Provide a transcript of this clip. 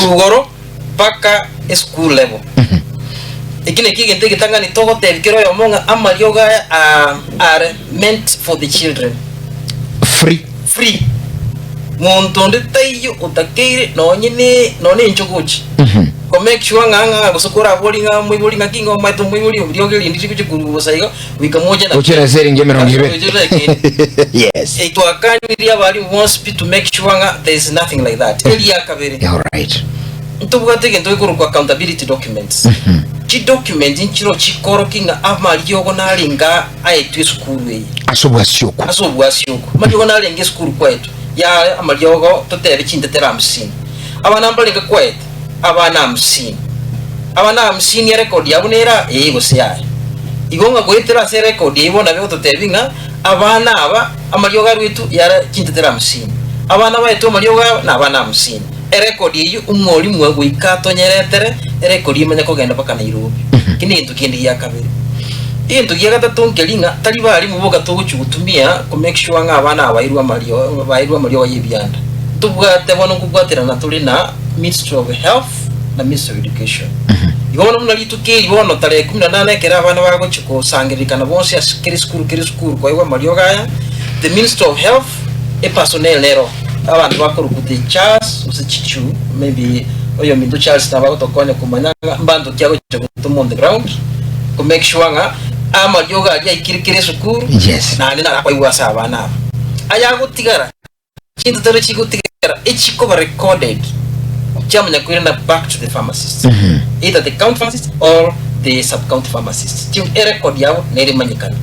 Korwa igoro mpaka eschool level. Eki nakio egento egetang'ani togotebia kera oyomo ng'a amariogo aya aa are meant for the children. Free. Free. Monto onde taiyo otakeire nonye ne nonye enchogochi. Ko make sure ng'a ng'a gose korabori ng'a moibori ng'aki ng'a omaete omoibori riogo erinde rigochia korwa bosa igo goika moche na Gochia na siringi emerongo ebere. Gochia na ekende. Yes. Eh, twakanirie abalimu bonsi pi to make sure ng'a there is nothing like that. Eria kabere. All right. Ntobwate egento gekorokwa accountability documents. Chidocument nchiro chikorokia ng'a amariogo narenge aetwe esukuru eye. Ase obwasi okwo. Ase obwasi okwo. Amariogo narenge esukuru kwaetwe. Yare amariogo totebe chintetera hamsini. Abana mbarenge kwaete abana hamsini. Abana hamsini erekodi yabo nere aa? Ee gose yaya. Igo ng'a goetera ase erekodi eyio bono nabo egototebia ng'a abana aba amariogo arwetwe yare chintetera hamsini. Abana baetwe amariogo aba nabana hamsini. Erekodi eyio omwalimu goika atonyeretere erekodi emanye kogenda mpaka Nairobi. Eki negento kende gia kabere. Egento gia gatato nkeri ng'a tari balimu boka togochia gotumia ko make sure ng'a abana aba bairwe amario bairwe amariogo ya ebianda. Ntobwate bono nkobwaterana tore na Ministry of Health na Ministry of Education. Igo bono buna rituko eri bono tarehe kumi na nane ekero abana bagochia kosangererekana bonsi ase kera esukuru kera esukuru koegwa amariogo aya, the Ministry of Health, epersonnel nero abanto bakorokwa the Charles gose Chichu maybe oyominto Charles nabo agotokonya komanya ng'a mbanto ki agocha gotoma on the ground ko make sure ng'a amariogo aria aikire kera esukuru Yes. naende naro akoigwa ase abana aba. Ayagotigara chintotero chigotigara echikoba recorded chiamanya koirana back to the pharmacist either the county pharmacist or the sub county pharmacist. Chi erecord yabo nere emanyekane.